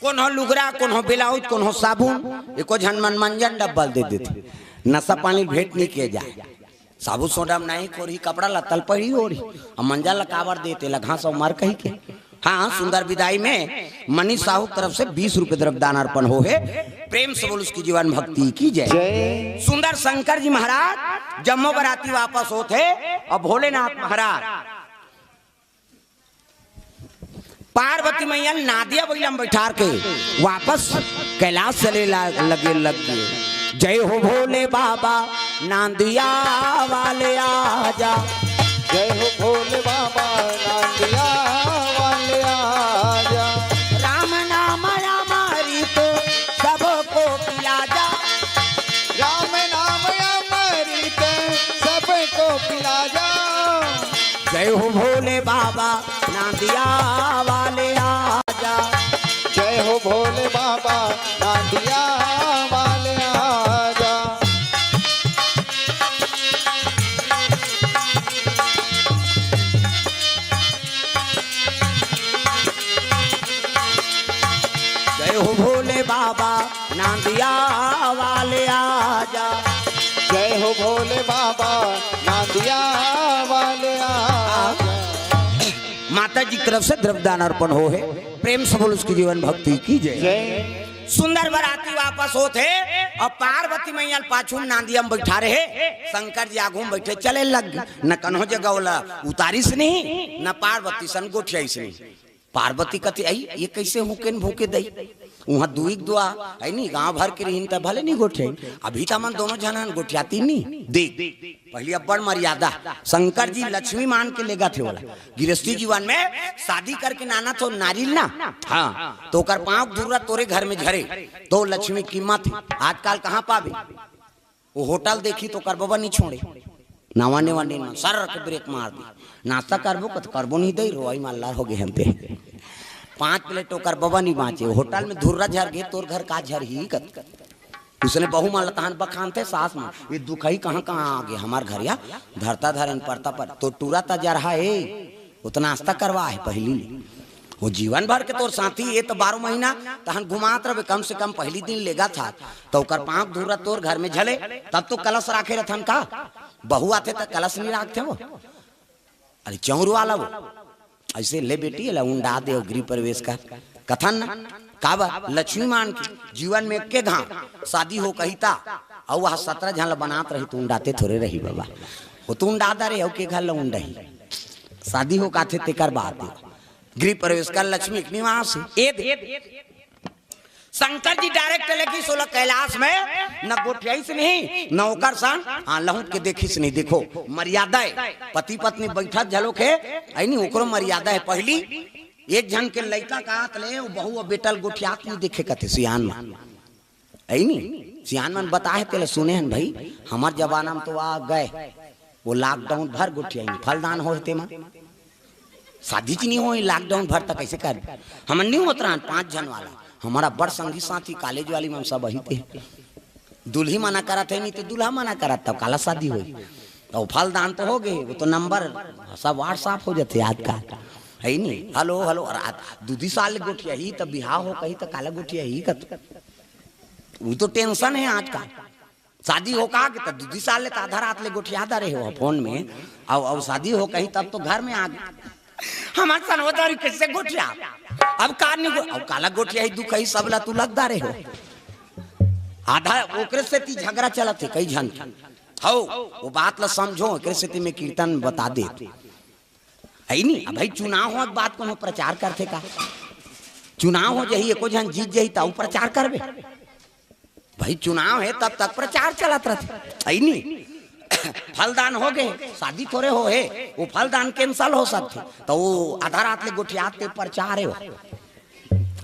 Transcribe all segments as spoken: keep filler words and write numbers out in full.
कोनो लुगरा, कोनो ब्लाउज, कोनो साबुन, एको झन मन मंजन डब्बा ल दे देथे। नशा पानी भेंट नहीं किया जाए। साबुन सोडा म नहीं कोरही, कपड़ा लत्ता ल पहिरी ओढ़ही, अब मंजन ल काबर देथे, ल घास अउ मर कही के। हाँ, सुंदर विदाई में मनीष साहू तरफ से बीस रुपए द्रव्य दान अर्पण हो हे। प्रेम से बोल उसकी जीवन भक्ति की जय। जय। सुंदर शंकर जी महाराज जम्मो बराती वापस होत हे अउ भोलेनाथ महाराज पार्वती मैया ल नांदिया बइला म बइठार के वापस कैलाश चले ला-, लगे लग गए। जय हो भोले बाबा, नांदिया वाले आजा। जय हो भोले बाबा, नांदिया वाले आजा। राम नाम अमृत सबको पिला जा। राम नाम अमृत सबको पिला जा। जय हो भोले बाबा, नांदिया वाले आजा। जय हो भोले बाबा, नांदिया वाले आजा। जय हो भोले बाबा, नांदिया वाले आजा। जय हो भोले बाबा, नांदिया वाले आजा। माता जी की तरफ से द्रव्यदान अर्पण हो हे। प्रेम से बोल उसकी जीवन भक्ति की जय। जय। सुंदर बराती वापस होत हे अउ पार्वती मैया ल पाछू म नांदिया म बइठा रहे, शंकर जी आगू म बइठे चले लग गे। न कन्हो जगह ओला उतारिस नहीं, न पार्वती सन गोठियाइस नहीं। पार्वती कथे, "अई, ये कइसे हुकेन भूके दई?" उहाँ दुई के दुआ हे नी, गांव भर के रहिन त भले नहीं गोठियाइन। अभी त हमन दोनों झन हन गोठियाती नहीं। देख, पहिली अब्बड़ मर्यादा। शंकर जी लक्ष्मी मान के लेगथे ओला। गिरस्ती जीवन में शादी करके नाना तो नारी ल ना, हाँ, तो ओकर पाँव के धुर्रा तोरे घर में झरे, तो लक्ष्मी कीमत हे। आजकल कहाँ पाबे? वो होटल देखी तो ओकर बबा नहीं छोड़े। नवा नेवा दिन में सर के ब्रेक मार दी। नाश्ता करबो कत करबो नहीं दई, रोई माल्लार हो गए हम ते। पाँच प्लेट ओकर बबा नहीं बाँचे। होटल में धुर्रा झर गे, तोर घर का झरही कत। उसने बहू मन ल तहन बखानथे सास मन, "ये दुखही कहाँ कहाँ आ गे हमार घर या, धरता धरेन परता पर, तो टूरा त जरहा हे, वो त नाश्ता करवा हे पहिली ले। वो जीवन भर के तोर साथी, ये त बारह महीना तहन घुमात रहबे, कम से कम पहिली दिन लेगथस, त ओकर पाँव के धुर्रा तोर घर में झले, तब तो कलश राखे रथन का? बहू आथे त कलश नहीं राखथे वो?" अरे चौर वाला वो, अइसे ले बेटी, एला उंडा दे अउ गृह प्रवेश कर। कथन न, काबर? लक्ष्मी मान के जीवन में एके घांव शादी हो कही त, अउ वह सतरा झन ल बनात रही त उंडाते थोरे रही बाबा। वो तो उंडा दे रे, अउ के घर ल उंडही? शादी हो काथे तेकर बात हे। गृह प्रवेश कर लक्ष्मी के निवास हे। ए दे। शंकर जी direct लेकिस ओला कैलाश में, न गोठियाइस नहीं, न ओकर संग, हाँ, लहुट के देखिस नहीं। देखो, मर्यादा हे, पति पत्नी बइठत झलोक हे, हे नी, ओकरो मर्यादा हे। पहिली एक झन के लइका का आत ले, वो बहू अउ बेटा ल गोठियात नहीं देखे कथे सियान मन, हे नी, सियान मन बताए तेला सुने हन भाई, हमर जमाना में तो आ गए, वो lockdown भर गोठियाइन, फलदान होय तेमा। शादी च नहीं होय, lockdown भर तक कैसे कर? हमन नहीं होत रहन पांच झन वाला, हमारा बड़ संगी साथी college वाली मन सब अही थे। दुल्ही मना करत हे, नहीं तो दूल्हा मना करत, तब काला शादी होय? तो फलदान तो हो गए, वो तो number सब WhatsApp हो जाते आजकल, हे नहीं? हेलो, हेलो, रात दू दी साल ले गोठियाही, तब बिहाव हो कही, तो काला गोठियाही कत? वो तो tension हे आजकल। शादी हो का के त दू दी साल ले त आधा रात ले गोठिया दे रहे हो फोन में, अउ, अउ शादी हो कही तब तो घर में आ गए। हमार सनोदरी कैसे गोठिया? अब का नहीं गो-, अब काला गोठिया ही दुख ही सब ला तू लगदा रहे हो। आधा ओकरे सेती झगड़ा चलत हे कई झन के। हौ, वो बात ला समझो, ओकरे सेती मैं कीर्तन बता दे। हे नी, अब भाई चुनाव हो, बात कोनो प्रचार करथे का? चुनाव हो जही, एको झन जीत जही, त अउ प्रचार करबे? भाई चुनाव हे, तब तक प्रचार चलत रथे, हे नी? फलदान हो गए, शादी थोरे हो हे, वो फलदान cancel हो सकथे, त वो आधा रात ले गोठियात ते प्रचार हे वो।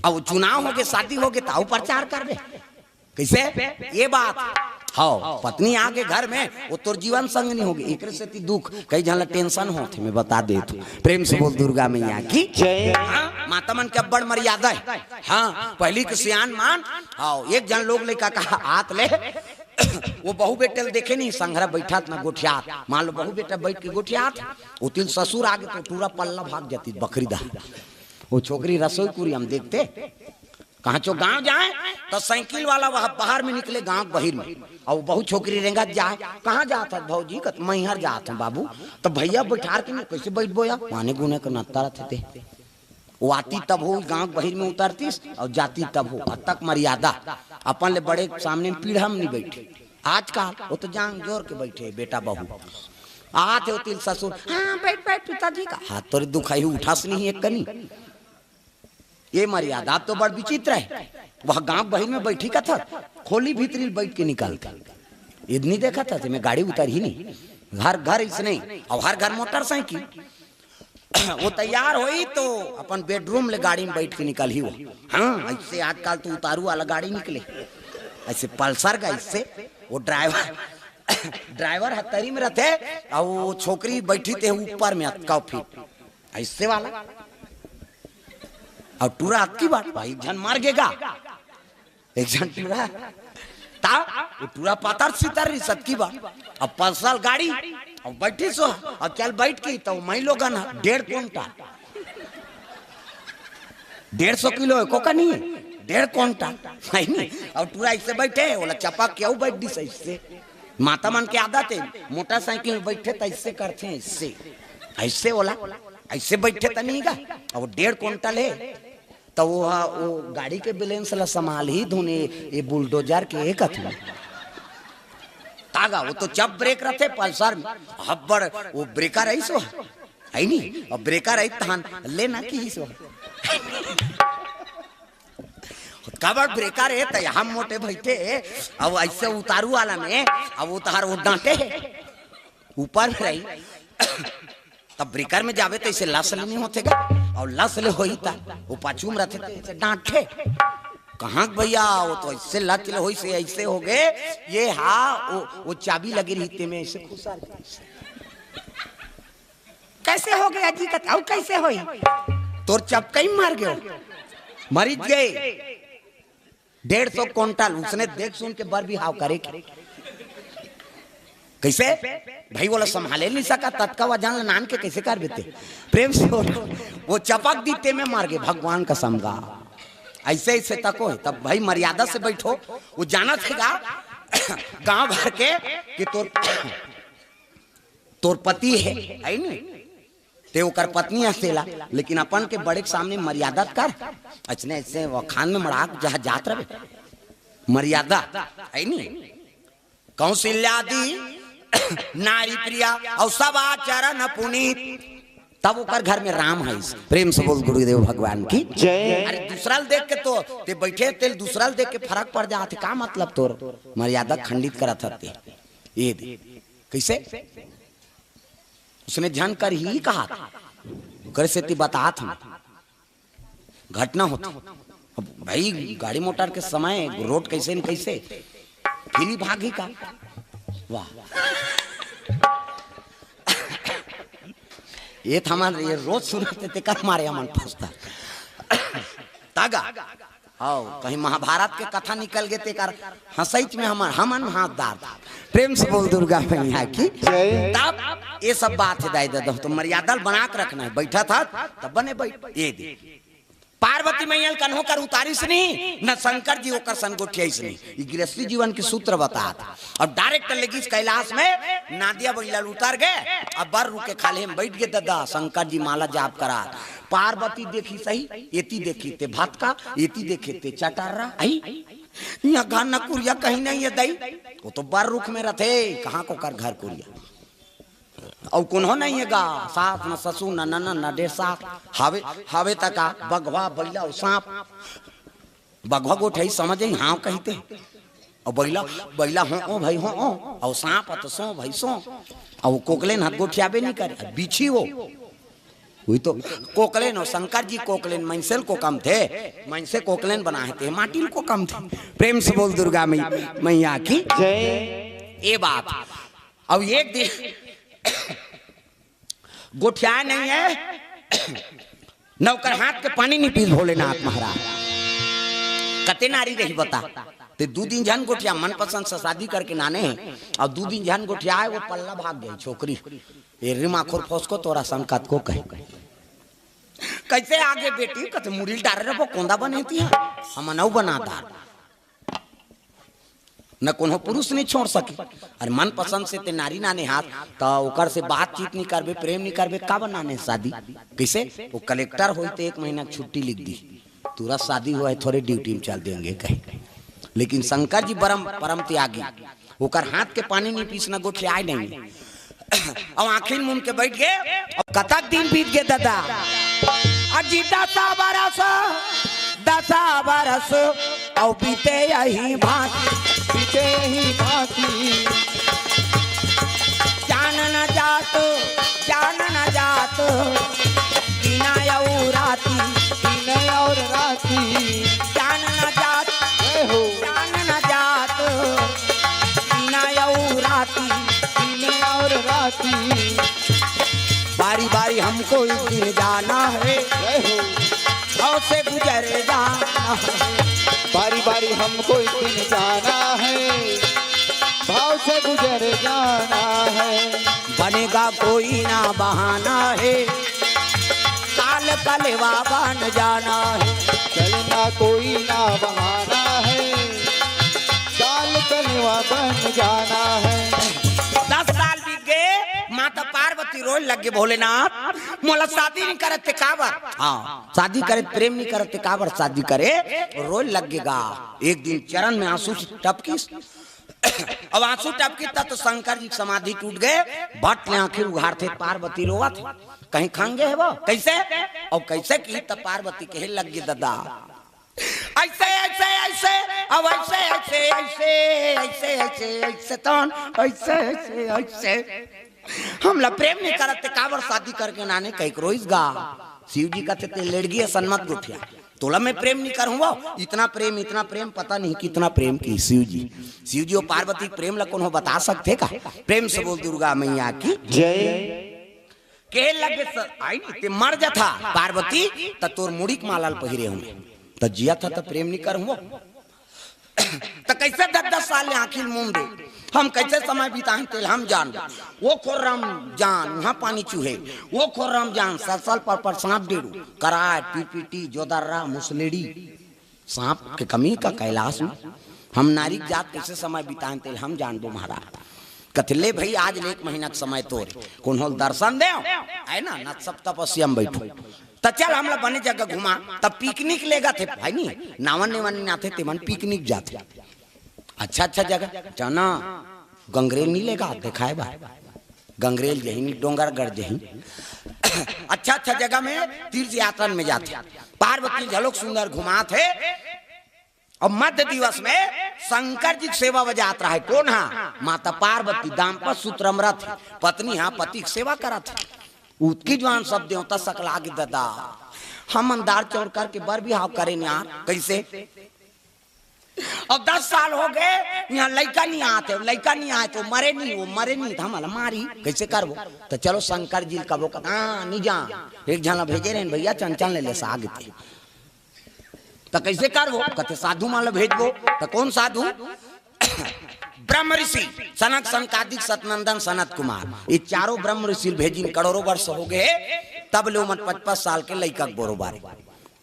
अब चुनाव हो गए, शादी हो गए, त अउ प्रचार करबे? कैसे? ये बात। हौ, पत्नी आगे घर में, वो तोर जीवन संग नहीं होगे, एकरे सेती दुख, कई झन ला tension होथे, मैं बता देत हूँ। प्रेम से बोल दुर्गा मैया की जय। हाँ, माता मन के अब्बड़ मर्यादा हे। हाँ, पहिली के सियान मन, हौ, एक झन लोग लइका का आत ले, वो बहू बेटा ल देखे नहीं, संघरा बइठात ना गोठियात, मान लो बहू बेटा बइठ के गोठियात, वो तिल ससुर आगे त टूरा पल्ला भाग जाती बखरी दा। वो छोकरी रसोई कुरिया म देखते, कहाँ चो गांव जाए, तो साइकिल वाला वह बाहर में निकले, गांव के बहिर में। अउ बहुत छोकरी रेंगत जाए, "कहाँ जात हस भौजी?" कहत, "मैहर जात हूँ बाबू।" तो भैया बैठार के नहीं, "कैसे बैठबो या?" माने गुने के नत्ता रहते थे। वो आती तब हो गांव के बहिर में उतरतीस, अउ जाती तब हो। अतक मर्यादा। अपन ले बड़े के सामने पीढ़ा में नहीं बैठे। आजकल वो तो जांग जोर के बैठे बेटा बहू। आते होती ससुर, "हाँ, बैठ, बैठ, पिताजी का।" हाथ तोरे दुखाई, उठास नहीं एक कनी। ये मर्यादा तो बड़ विचित्र है। वह गांव बहिर में बैठी का था, खोली भीतरी बैठ के निकलते। इतनी देखा था, मैं गाड़ी उतर ही नहीं। हर घर इसने, और हर घर मोटरसाइकिल। वो तैयार होई तो अपन बेडरूम ले गाड़ी में बैठ के निकल ही हो। हाँ, ऐसे आजकल तो उतारू वाला गाड़ी निकले, ऐसे पल्सर का, इससे वो ड्राइवर, ड्राइवर हथेली में रहते, और वो छोकरी बैठी थे ऊपर में अतका फीट, ऐसे वाला। और टूरा अतकी बाट भाई, एक झन मर गेगा, एक झन टूरा। ता वो टूरा पातर सितर रही सतकी बाट। अब पल्सर गाड़ी, अब बैठी सो, अब चल बैठ की तो मैं लोगन ह, डेढ़ कुंटल, डेढ़ सौ किलो एको का नहीं है, डेढ़ कुंटल, है नहीं। और टूरा इससे बैठे, बोला चपक के बैठ दी सही से। माता मन के आदत है, मोटरसाइकिल में बैठे तो ऐसे करते हैं, इससे, ऐसे बोला, ऐसे बैठे तो नहीं गा। अब वो डेढ़ कुंटल है, तो वो, वो गाड़ी के बैलेंस ला संभाल ही धुन, ये, ये बुलडोजर के एक हथी। तागा, वो तो जब ब्रेक रहते पल्सर में, हब्बड़ वो ब्रेकर है सो, है नहीं? और ब्रेकर है तहन लेना की सो। काबर ब्रेकर है, तो हम मोटे बैठे, अब ऐसे उतारू वाला में, अब वो तहार वो डांटे है, ऊपर में रही, तब ब्रेकर में जावे तो इसे लस ले नहीं होते गा, और लस ले होई ता, वो पाछू में रहते तो इसे डांटे। कहाँ के भैया, वो तो इससे लच ले होई से ऐसे हो गए, ये हाँ, वो, वो चाबी लगी रही ते में ऐसे खुसर गए। कैसे हो गया जी? कत-, अउ कैसे होई? तोर चपकई मार गयो, मरीज गए। डेढ़ सौ कुंटल उसने देख सुन के बर बिहाव करे के। कैसे? भाई, वो ला संभाले नहीं सका, ततका वजन ला नान के कैसे कर देते? प्रेम से बोलो, वो चपक दीते में मार गए, भगवान कसम गा। ऐसे, ऐसे तको है, तब भाई मर्यादा से बैठो, वो जाना थे गा, गांव भर के कि तोर, तोर पति है, है नहीं? ते ओकर पत्नी हस तेला, लेकिन अपन के बड़े के सामने मर्यादा कर। अइसने, अइसने वो खान में मड़ाक जहाँ जात रहे, मर्यादा है नहीं। कौशल्यादि नारी प्रिया और सब आचरण पुनीत। तब ओकर घर में राम है। प्रेम से बोल गुरुदेव भगवान की जय। अरे दूसरा ल देख के तो ते बैठे तेल दूसरा ल देख के फर्क पड़ जात हे। का मतलब तोर मर्यादा खंडित करत हते? ये दे। कैसे? उसने झन कर ही कहा था। ओकरे सेती बतात हूँ, घटना होती। अब भाई गाड़ी मोटर के समय रोड कैसे न कैसे फिली भागी का। वाह, ये थमन ये रोज सुनते तेकर मारे हमन फंसता। तागा आओ, कहीं महाभारत के कथा निकल गए तेकर हंसैच में हमन, हमन हाथ डार। प्रेम से बोल दुर्गा मैया की जय। तब ये सब बात है दाई ददा, तो मर्यादा बना के रखना है। बैठा था तब बने बैठ, ये दे। पार्वती मैया ल कन्हो कर उतारिस नहीं, न शंकर जी ओकर सन गोठियाइस नहीं। ये गृहस्थी जीवन के सूत्र बतात। और डायरेक्ट लेगिस कैलाश में, नादिया बैला ल उतर गए, अब बर रुके खाले में बैठ गए ददा, शंकर जी माला जाप करा। पार्वती देखी सही, एती देखी ते भात का, एती देखे ते चटर्रा, आई? यहाँ घर न कुरिया कहीं नहीं है दई, वो तो बर रुख में रहते, कहाँ को कर घर कुरिया? अउ कोनो नहीं है गा, सास न ससुर न ननद न डेढ़ सास, हावे, हावे तका बघवा, बैला अउ सांप। बघवा गोठई समझ आई, हाँ कहिते। अउ बैला, बैला हो ओ भाई हो ओ, अउ सांप त सो भाई सो। अउ कोकलेन हाथ गोठियाबे नहीं करे, बिछी हो। वही तो कोकलेन हो, शंकर जी कोकलेन, मनसेल को कम थे, मनसे कोकलेन बनाए थे, माटिल को कम थे। प्रेम से बोल दुर्गा मैया, मैया की जय। ये बात। अब एक दिन गोठियाए नहीं है, नौकर हाथ के पानी नहीं पीस भोलेनाथ महाराज। कते नारी रही बता, ते दू दिन झन गोठिया, मनपसंद से शादी करके नाने हैं, और दू दिन झन गोठिया है, वो पल्ला भाग गई छोकरी। ये रिमा खुरफोस को तोरा संकत को कहे। "कइसे आगे बेटी?" कथे, "मुड़ी ल डारे रहिबो, कोंदा बने तिहा, हमन अउ बना डार।" न कोनो पुरुष नहीं छोड़ सके। अरे मनपसंद से ते नारी नाने हाथ, त ओकर से बातचीत नहीं करबे, प्रेम नहीं करबे, काबर नाने शादी? कइसे? वो कलेक्टर होई त एक महीना के छुट्टी लिख दी, "तुरंत शादी हुआ है, थोड़े ड्यूटी में चल देंगे," कहे। लेकिन शंकर जी परम, परम त्यागी, ओकर हाथ के पानी नहीं पीसना गोठियाए नहीं। अब आँखी मुन के बइठ गे, अब कतक दिन बीत गे ददा। अजी दसा बरस, दसा बरस, अउ बीते यही भांति। बीते यही भांति। जान न जात, जान न जात, दिन अउ राती। दिन अउ राती। जान न जात, जय हो। जान न जात, दिन अउ राती। दिन अउ राती। बारी बारी हमको एक दिन जाना है, जय हो। भाव से गुजर जाना है। बारी बारी हमको एक दिन जाना है, भाव से गुजर जाना है। बनेगा कोई ना बहाना है, काल कलेवा बन जाना है। चलना कोई ना बहाना है, काल कलेवा बन जाना है। दस साल बीत गे, माता पार्वती रोए लग गे, "भोलेनाथ, मोला शादी नहीं करत ते काबर?" हाँ, शादी करे प्रेम नहीं करत ते काबर शादी करे? रोए लग गे गा। एक दिन चरण में आंसू टपकिस। अब आंसू टपकिस त तो शंकर जी के समाधि टूट गे। भट ले आंखी उघारथे, पार्वती रोवत हे। कहीं खंगे हे वो? कइसे? अउ कइसे किही त पार्वती कहे लग गे ददा। अइसे, अइसे, अइसे, अब अइसे, अइसे, अइसे, अइसे, अइसे, अइसे, तौन, अइसे, अइसे, अइसे। हमला प्रेम नहीं करत ते काबर शादी करके नाने कहिके रोइस गा। शिव जी कथे ते लेड़गी असन मत गोठिया। तोला मैं प्रेम नहीं करहूं वो, इतना प्रेम, इतना प्रेम, पता नहीं कितना प्रेम किही शिव जी। शिव जी अउ पार्वती के प्रेम ला कोनो बता सकथे का? प्रेम से बोल दुर्गा मैया की। जय। कहे लगे स-, आई नहीं, ते मर जाथा पार्वती, त तोर मुड़ी के माला ल पहिरे हूं, त जियत हा त प्रेम नहीं करहूं। त कइसे दस दस साल ले आंखी ल मूंद दे, हम कइसे समय बिताएं तेला हम जान। वो खोर्रा म जान, उहां पानी चूहे, वो खोर्रा म जान, सर सर पर पर सांप डेड़ू, कराय, पीपीटी, जोदर्रा, मुसलेड़ी। सांप के कमी का कैलाश में? हम नारी के जात कइसे समय बिताएं तेला हम जानबो महाराज। कथे ले भई, आज ले एक महीना के समय तोर, कोनो ल दर्शन देव, है ना, न सब तपस्या में बैठो। त चल हमला बने जगह घुमा, त पिकनिक लेगथे, है नी, नावन नेवन नाथे तेमन पिकनिक जाथे। अच्छा अच्छा जगह, चना गंगरेल नहीं लेगा देखाए बा, गंगरेल जही नहीं, डोंगरगढ़ जही। अच्छा अच्छा जगह में तीर्थ यात्रा में जाथे। पार्वती झलोक सुंदर घुमाथे। अब मध्य दिवस में शंकर जी के सेवा बजात रहे। कोन हा? माता पार्वती दाम्पत्य सूत्र म रथ हे, पत्नी हा पति के सेवा करत हे। उतकी जुवान सब देवता सकला गे ददा। हमन दार चौर करके बर बिहाव करेन यार, कइसे? अब दस साल हो गे, इहां लइका नहीं आत हे, लइका नहीं आत हे, मरे नहीं, वो मरे नहीं, त हमला मारी, कइसे करबो? त चलो शंकर जी ल कबो कथा, हाँ, नहीं जा, एक झन ला भेजे रहेन भैया, चंचल ले ले साग ते। त कइसे करबो? कथे साधु मन ल भेजबो। त कोन साधु? ब्रह्म ऋषि, सनक सनकादिक सतनंदन सनत कुमार, ये चारों ब्रह्म ऋषि ल भेजिन, करोड़ों वर्ष हो गे, तब ले ओमन पच पच साल के लइका के बरोबर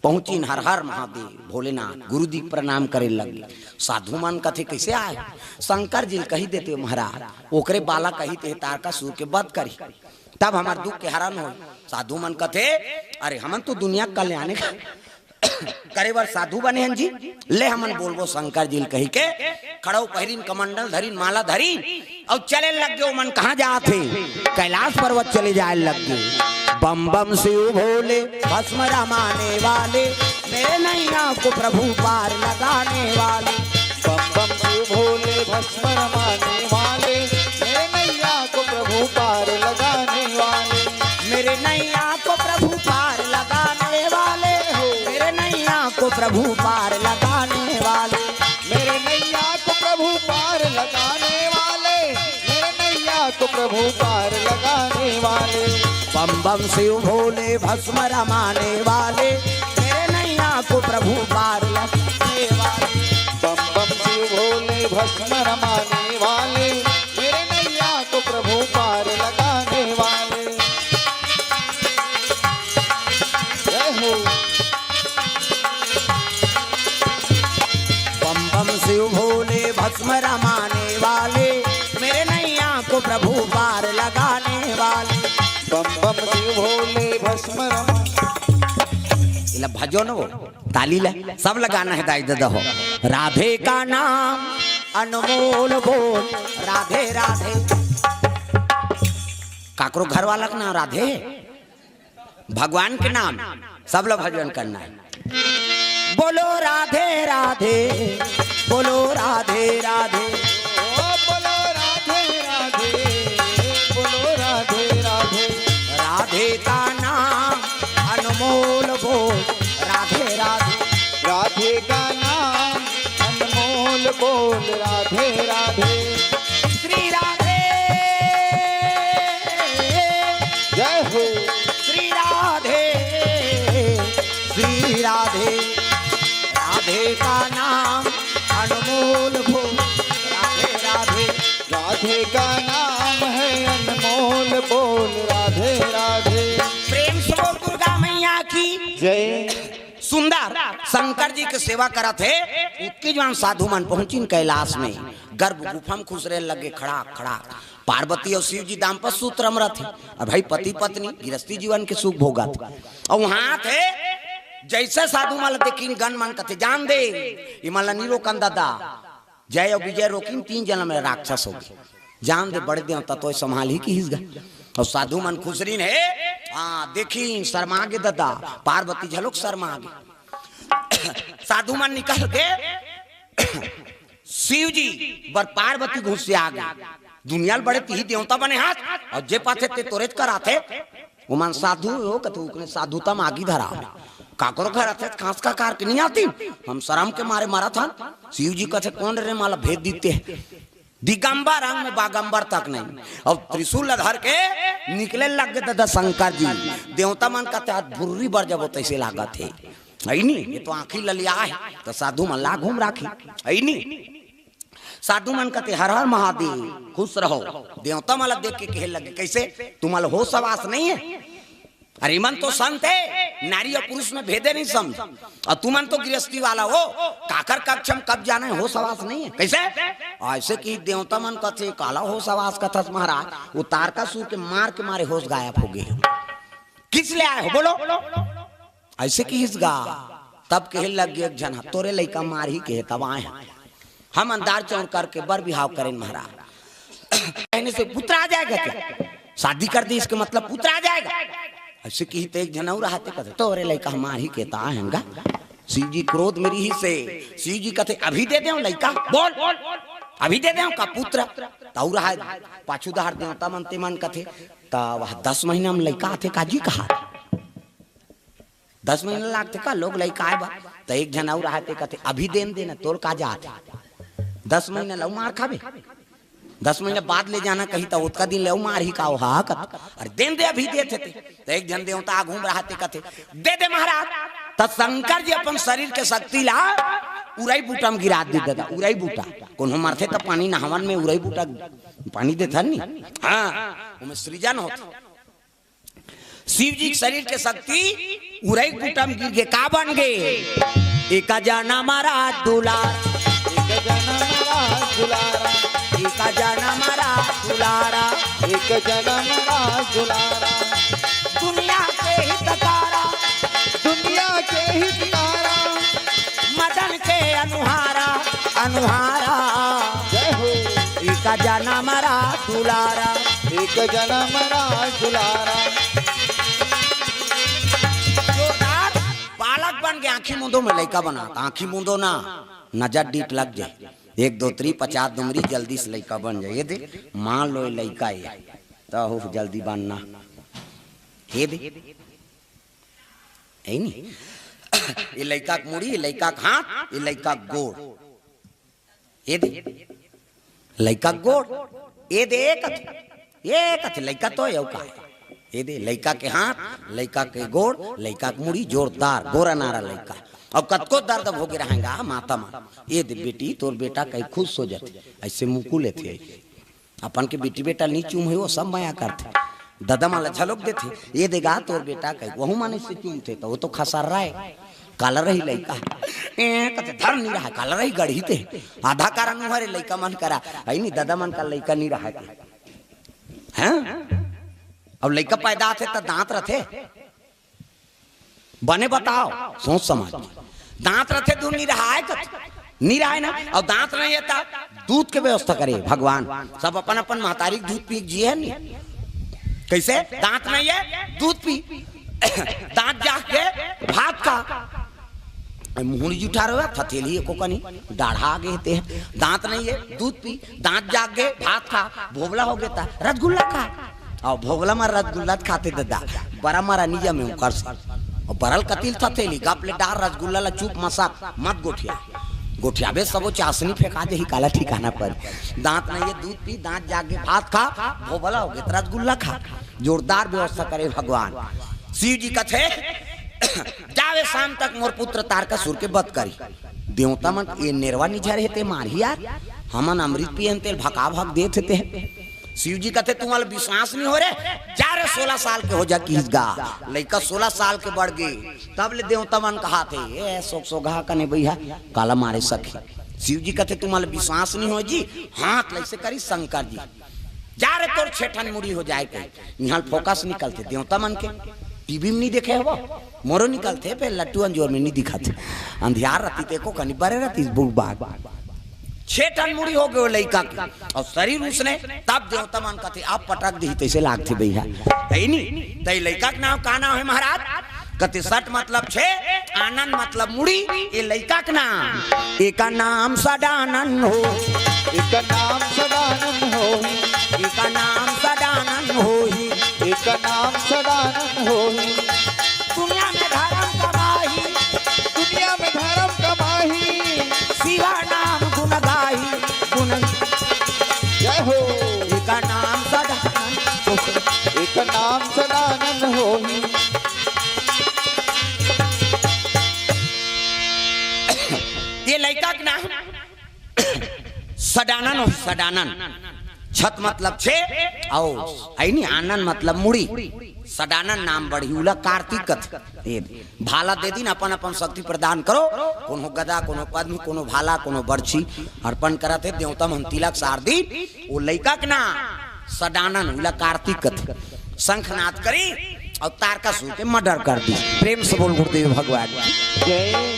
पहुंचिन। हर हर महादेव भोलेनाथ गुरुजी के प्रणाम करे लग गे। साधु मन कथे कइसे आए? शंकर जी ल कही देते महाराज, ओकरे बालक कही ते तारकासुर के वध करी, तब हमर दुख के हरण होई। साधु मन कथे, अरे हमन तो दुनिया के कल्याण करे बर साधु बने हन जी, ले हमन बोलबो शंकर जी ल कहिके, खड़ाऊ पहिरिन, कमंडल धरिन, माला धरिन, अउ चले लग गे। ओमन कहाँ जात हे? कैलाश पर्वत चले जाए लग गे। बम बम शिव भोले भस्म रमाने वाले, मेरे नैया को प्रभु पार लगाने वाले। बम बम शिव भोले भस्म रमाने वाले, मेरे नैया को प्रभु पार लगाने वाले। मेरे नैया को प्रभु पार लगाने वाले, मेरे नैया को प्रभु पार लगाने वाले। मेरे नैया को प्रभु पार लगाने वाले, मेरे नैया को प्रभु पार लगाने वाले। बम बम शिव भोले भस्म रमाने वाले, मेरे नैया को प्रभु पार लगाने वाले। बम बम शिव भोले भस्म रमाने वाले, मेरे नैया को प्रभु पार लगाने वाले। जय हो। भस्म रमाने वाले, मेरे नैया को प्रभु पार लगाने वाले। बम बम शिव भोले भस्म रमा। इला भजो न वो, ताली ला, सब लगाना है दाई दादा हो। राधे का नाम अनमोल बोल, राधे राधे। काकरो घर वाला का नाम राधे, भगवान के नाम, सब लोग भजन करना है। बोलो राधे राधे, बोलो राधे राधे। ओ बोलो राधे राधे, बोलो राधे राधे। राधे का नाम अनमोल बोल, राधे राधे। राधे का नाम अनमोल बोल, राधे राधे। श्री राधे, जय हो। श्री राधे, श्री राधे। राधे का नाम अनमोल बोल, राधे राधे। राधे का नाम है अनमोल बोल, राधे राधे। प्रेम से बोल दुर्गा मैया की जय। सुंदर शंकर जी के सेवा करत हे। उतके जुवान साधु मन पहुंचिन कैलाश में, गर्भ गुफा में खुसरे लगे, खड़ा खड़ा। पार्वती अउ शिव जी दाम्पत्य सूत्र म रथे। अब भाई पति पत्नी गृहस्थी जीवन के सुख भोगत। अउ वहां थे जैसे साधु मन ल देखिन, गन मन कथे, "जान दे, ये मन ल नी रोकन दादा।" जय अउ विजय रोकिन, तीन जनम में राक्षस हो गे। जान दे, बड़े देवता तो संभाल ही किहिस गा। अउ साधु मन खुसरिन हे, हाँ, देखिन, शर्मा गे दादा, पार्वती झलोक शर्मा गे। साधु मन निकल के शिव जी बर पार्वती घुसिया गे। दुनिया ल बड़े तिही देवता बने हाथ, अउ जे पाथे ते तोरेच कराथे। ओमन साधु हो कथे, उकने साधुता म आगी धरा। काकरो घर आथे त खांस का कार के नहीं आती, हम शरम के मारे मरत हन। शिव जी कथे, "कौन रे माला भेद दीते?" दिगंबर अंग में बागंबर तक नहीं। अब त्रिशूल ल धर के निकले लग गे दादा शंकर जी। देवता मन कथे, "आज भुर्री बर जबो तैसे लागत हे।" है नी, ये तो आंखी ललिया है, तो साधु मन ला घूम राखी। है नी, साधु मन कथे, "हर हर महादेव, खुश रहो।" देवता मन ला देख के कहे लगे, "कैसे, तुम्हारा होश हवास नहीं है? अरे, इमन तो संत हे, नारी अउ पुरुष में भेदे नहीं समझ, अउ तुमन तो गृहस्थी वाला हो, काकर कक्ष में कब जाना है, होश हवास नहीं है। कैसे?" ऐसे कि देवता मन कथे, "काला होश हवास कथस महाराज, वो तारकासुर के मार के मारे होश गायब हो गे हो। किस ले आए हो, बोलो?" ऐसे किहिस गा। तब कहे लग गे एक झन ह, "तोरे लइका मारही के हे, तब आए हन। हम अंदार चौर करके बर बिहाव करेन महाराज।" कहने से पुत्र आ जाएगा क्या? शादी कर दी, इसके मतलब पुत्र आ जाएगा। ऐसे किही त एक झन अउ रहते, कथे, "तोरे लइका ह मारही के, त आए हन गा।" शिव जी क्रोध में रिहिसे, शिव जी कथे, "अभी दे देंव लइका, बोल, अभी दे देंव का पुत्र?" त अउ रहा पाछू डहर देवता मन ते मन कथे, "त वह दस महीना में लइका आथे का जी कहा?" दस महीना लागथे का लोग लइका आए बर? त एक झन अउ रहते कथे, "अभी देन देना, तोर का जात हे? दस महीना लऊ मार खाबे, दस महीना बाद ले जाना कही त ओतका दिन लऊ मार ही का ओहा?" कथे, "अरे देन दे, अभी देत हे ते।" त एक झन देवता आगू म रहते कथे, "दे दे महाराज।" त शंकर जी अपन शरीर के शक्ति ला उरई बूटा म गिरा दे दादा, उरई बूटा। कोनो मरथे त पानी नहावन में उरई बूटा पानी देथन नी। हाँ, ओमे सृजन होथे। शिव जी के शरीर के शक्ति उरई बूटा म गिर गे, का बन गे? एक जनम राज दुलार, एक जनम राज दुलारा, एक जनम राज दुलारा, एक जनम राज दुलारा। दुनिया के हितकारा, दुनिया के हितकारा, मदन के अनुहारा, अनुहारा। जय हो। एक जनम राज दुलारा, एक जनम राज दुलारा। जोरदार। बालक बन के आंखी मूंदो में लइका बना, त आंखी मूंदो ना, नजर डीठ लग जाए। एक दो त्री पचास दुमरी जल्दी से लइका बन जाए। ये दे, मान लो ये लइका हे, त हो जल्दी बनना। ये दे, है नी? ये लइका के मुड़ी, ये लइका के हाथ, ये लइका के गोड़। ये दे, लइका के गोड़, ये दे, एक अथे, एक अथे, लइका तो हे, अउ का हे? ये दे, लइका के हाथ, लइका के गोड़, लइका के मुड़ी, जोरदार, गोरा नारा लइका। अउ कतको दर्द भोगे रहेगा माता मन। ये दे बेटी, तोर बेटा कहीं खुश हो जाथे, ऐसे मुकु लेथे। अपन के बेटी बेटा नी चूम होय, वो सब मया करथे। ददा मन ला झलोक देथे, "ये दे गा तोर बेटा," कहि, वहू मन से चूमथे, त वो तो खसर्रा हे। काला रही लइका। ए, कथे धर नहीं रहा, काला रही गढ़ी ते। आधा कारण उहरे लइका मन करा, अई नहीं, ददा मन का लइका नहीं रहा के। हैं? अब लइका पैदा होथे त दांत रथे? बने बताओ, सोच समझ। दांत रथे दूध नहीं रहा है कथे? नहीं रहा है ना। और दांत नहीं है त दूध के व्यवस्था करे भगवान। सब अपन अपन महतारी के दूध पी के जिए है नहीं। कैसे? दांत नहीं है, दूध पी। दांत जाग के भात खा। मुहनी जुठा रहे, थथेली एको कनी, डाढ़ा आगे हेते। दांत नहीं है, दूध पी। दांत जाग गे, भात खा। भोबला हो गे त रसगुल्ला खा। अउ भोबला म रसगुल्ला खाथे ददा, बरा मरा निजा में ओकर से। अउ बरल कतिल थथेली, गप ले डार रसगुल्ला ला चुप मसक, मत गोठिया। गोठियाबे सबो चासनी फेंका देही, काला ठिकाना पर। दांत नहीं है, दूध पी, दांत जाग गे, भात खा, भोबला हो गे त रसगुल्ला खा। जोरदार व्यवस्था करे भगवान। शिव जी कथे, जावे शाम तक मोर पुत्र तारकासुर के बध करी। देवता मन, ये नेरवा निझर हे ते मारही यार, हमन अमृत पियन तेल भका भक देत हे ते। शिव जी कथे, तुम्हारा विश्वास नहीं हो रे, जा रे, सोलह साल के हो जा किस गा। लइका सोलह साल के बढ़ गे, तब ले देवता मन कहा थे, ए सोक सोगा कने भैया, काला मारे सखी। शिव जी कथे, तुम्हारा विश्वास नहीं हो जी, हाथ लइसे करी शंकर जी। जा रे, तोर छेठन मुड़ी हो जाए के। इहाँ फोकस निकलथे देवता मन के। टीवी में नहीं देखे हवो, मोरो निकलथे, फेर लट्टू अंजोर में नहीं दिखथे। अंधियार रहती ते को कनी बरे रहती बुड़बाक। छेठन मुड़ी हो गयो लइका के, अउ शरीर उसने, तब देवता मन कथे, अब पटक दी तैसे लागथे भैया। है नी? तई लइका के नाम का नाम है महाराज? कथे सट मतलब छे, आनंद मतलब मुड़ी, ये लइका के नाम। एका नाम सदानंद हो। एका नाम सदानंद हो। एका नाम सदानंद हो ही। एका नाम सदानंद हो ही। दुनिया में धर्म कमाही। दुनिया में धर्म कमाही। शिवा नाम गुण गाही। गुण जय हो। एका नाम सदानंद हो। एका नाम सदानंद हो ही। ये लइका के नाम सडानन हो, सडानन। छत मतलब छे, अउ है नी, आनन मतलब मुड़ी। सडानन नाम बढ़ी, उला कार्तिक कथे। ये भाला दे दिन अपन अपन शक्ति प्रदान करो। कोनो गदा, कोनो पद्म, कोनो भाला, कोनो बरछी अर्पण करत हे। देवता मन तिलक सार दी, वो लइका के नाम सडानन, उला कार्तिक कथे। शंखनाद करी अउ तारकासुर के मर्डर कर दी। प्रेम से बोल गुरुदेव भगवान की। जय।